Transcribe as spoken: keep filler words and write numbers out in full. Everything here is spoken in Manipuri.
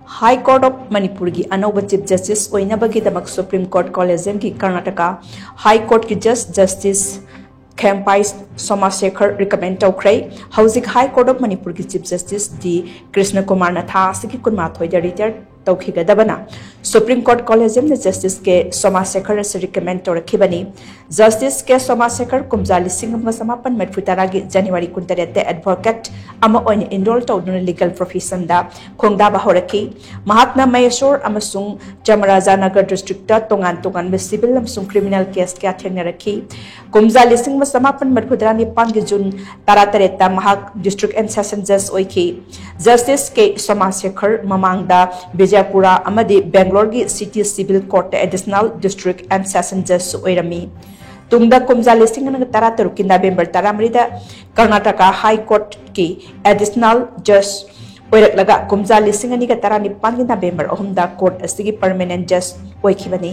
High Court of Manipurꯒꯤ ꯑꯅꯧꯕ Chief Justice ꯑꯣꯏꯅꯕꯒꯤꯗꯃꯛ Supreme Court Collegiumꯒꯤ Karnataka High Courtꯀꯤ Judge Justice ꯈꯦꯝꯄꯥꯏ ꯁꯣꯃꯥꯁꯦꯈꯔ recommend ꯇꯧꯈ꯭ꯔꯦ꯫ ꯍꯧꯖꯤꯛ High Court of Manipurꯒꯤ Chief Justice ꯗꯤ ꯀ꯭ꯔꯤꯁꯅ ꯀꯨꯃꯥꯔꯅ ꯊꯥ ꯑꯁꯤꯒꯤ ꯀꯨꯟꯃꯥꯊꯣꯏꯗ retire ꯇꯧꯈꯤꯒꯗꯕꯅ Supreme Court Collegiumꯅ Justice ꯀꯦ ꯁꯣꯃꯥꯁꯦꯈꯔ ꯑꯁꯤ recommend ꯇꯧꯔꯛꯈꯤꯕꯅꯤ꯫ Justice ꯀꯦ ꯁꯣꯃꯥꯁꯦꯈꯔ ꯀꯨꯝꯖꯥ ꯂꯤꯁꯤꯡ ꯑꯃꯒ ꯆꯃꯥꯄꯟ ꯃꯔꯤꯐꯨ ꯇꯔꯥꯒꯤ January ꯀꯨꯟꯇꯔꯦꯠꯇ advocate ꯑꯃ ꯑꯣꯏꯅ enroll ꯇꯧꯗꯨꯅ legal professionꯗ ꯈꯣꯡꯗꯥꯕ ꯍꯧꯔꯛꯈꯤ꯫ ꯃꯍꯥꯛꯅ ꯃꯍꯦꯁꯣꯔ ꯑꯃꯁꯨꯡ ꯆꯥꯃꯔꯥꯖꯥꯅꯒꯔ districtꯇ ꯇꯣꯉꯥꯟ ꯇꯣꯉꯥꯟꯕ civil ꯑꯃꯁꯨꯡ criminal case ꯀꯌꯥ ꯊꯦꯡꯅꯔꯛꯈꯤ꯫ ꯀꯨꯝꯖꯥ ꯂꯤꯁꯤꯡ ꯑꯃ ꯆꯃꯥꯄꯟ ꯃꯔꯤꯐꯨ ꯇꯔꯥꯅꯤꯄꯥꯟꯒꯤ June ꯇꯔꯥꯇꯔꯦꯠꯇ ꯃꯍꯥꯛ District and Session Judge ꯑꯣꯏꯈꯤ꯫ Justice ꯀꯦ ꯁꯣꯃꯥꯁꯦꯈꯔ ꯃꯃꯥꯡꯗ ꯕꯤꯖꯌꯄꯨꯔꯥ ꯑꯃꯗꯤ ꯕꯦꯡꯒ꯭ꯂꯣꯔꯒꯤ City Civil Courtꯇ Additional District and Session Judgeꯁꯨ ꯑꯣꯏꯔꯝꯃꯤ꯫ ꯇꯨꯡꯗ ꯀꯨꯝꯖꯥ ꯂꯤꯁꯤꯡ ꯑꯅꯤꯒ ꯇꯔꯥꯇꯔꯨꯛꯀꯤ November ꯇꯔꯥꯃꯔꯤꯗ Karnataka High Courtꯀꯤ Additional Judge ꯑꯣꯏꯔꯛꯂꯒ ꯀꯨꯝꯖꯥ ꯂꯤꯁꯤꯡ ꯑꯅꯤꯒ ꯇꯔꯥꯅꯤꯄꯥꯟꯒꯤ November ꯑꯍꯨꯝꯗ court ꯑꯁꯤꯒꯤ permanent judge ꯑꯣꯏꯈꯤꯕꯅꯤ꯫